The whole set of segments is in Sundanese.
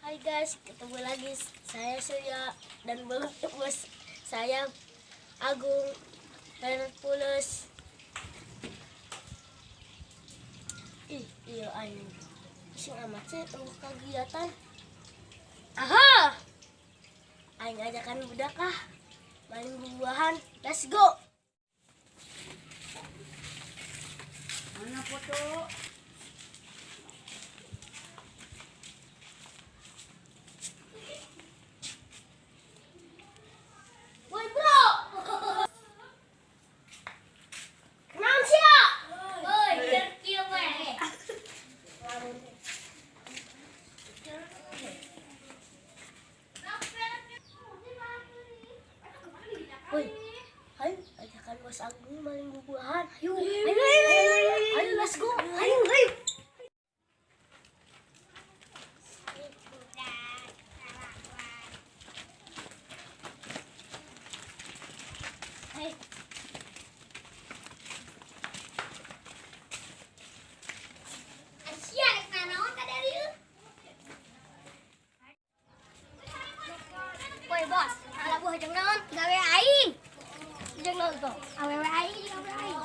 Hai guys, ketemu lagi saya Surya dan bos saya Agung Hercules. Ih, iya aing. Iseng amat sih tunggu kegiatan. Aha! Aing ajakan budak ah. Main buah-buahan. Let's go. Mana foto? Woi bro. Kenal sih ya? Woi, kieu we. Woi, ayo ajakan bos Agung maling buah-buahan. Ayo, ayo, ayo, ayo, ayo, ayo, let's go. Ayo, ayo. Hei. Asia rek nanaon ka dieu? Woi bos, ala buah jeung naon? Gawe aing. Jeung naon tuh? Awewe aing jeung awewe aing.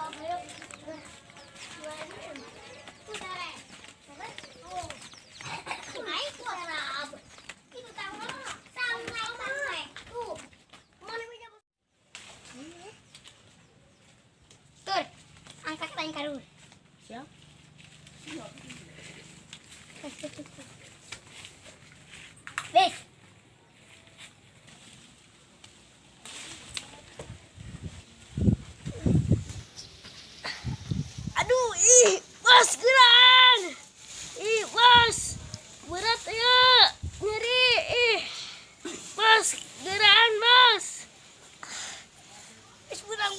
Aing ku arab. Itu tahu tahu tahu. Tuh. Mana bisa. Tur, angkat aing karun. Siap. Bes. Aduh, ih, bos geran. Ih, bos. Berat ya. Nyeri, ih. Bos, geran, bos. Wis burang.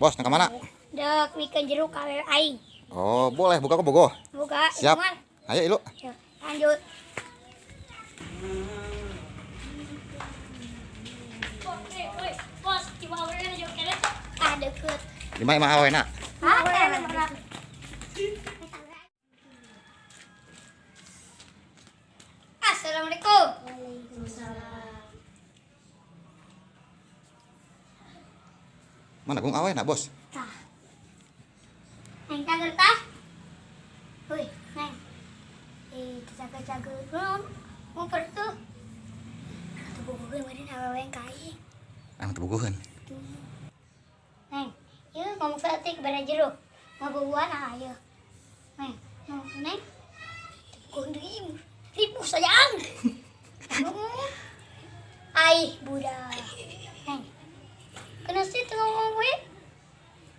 Bos, nak kemana? Dek mikeun jeruk ka awewe aing. Oh, boleh buka ke Bogo. Buka. Siap. Hitungan. Ayo, ilu. Ya, lanjut. Bos, ah deket. Lima lima awena. Hah? Mana? Assalamualaikum. Waalaikumsalam. Mana gung awena, Bos? Tah. Neng cager tah. Woi, neng. Eh, cager-cager. Naon? Ngumpet tuh. Atuh bogoheun meureun awewe ka aing. Ah, teu bogoheun. Neng, ieu ngomong saeutik bere jeruk. Ngabubuhan ah ieu. Neng, ngomong neng. Bogoheun deui. Ripuh sayang. Ai, budak. Neng. Kena sih teu ngomong we.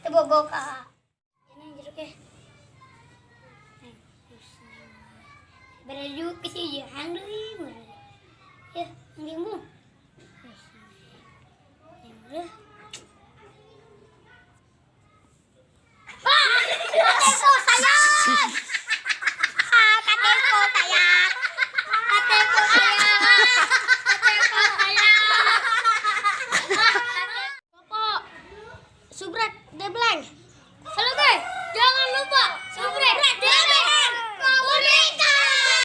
Teu bogo ka. Neng jeruk ya. Neng, terus neng. Bere jeruk ke si jang deui. Ya, neng.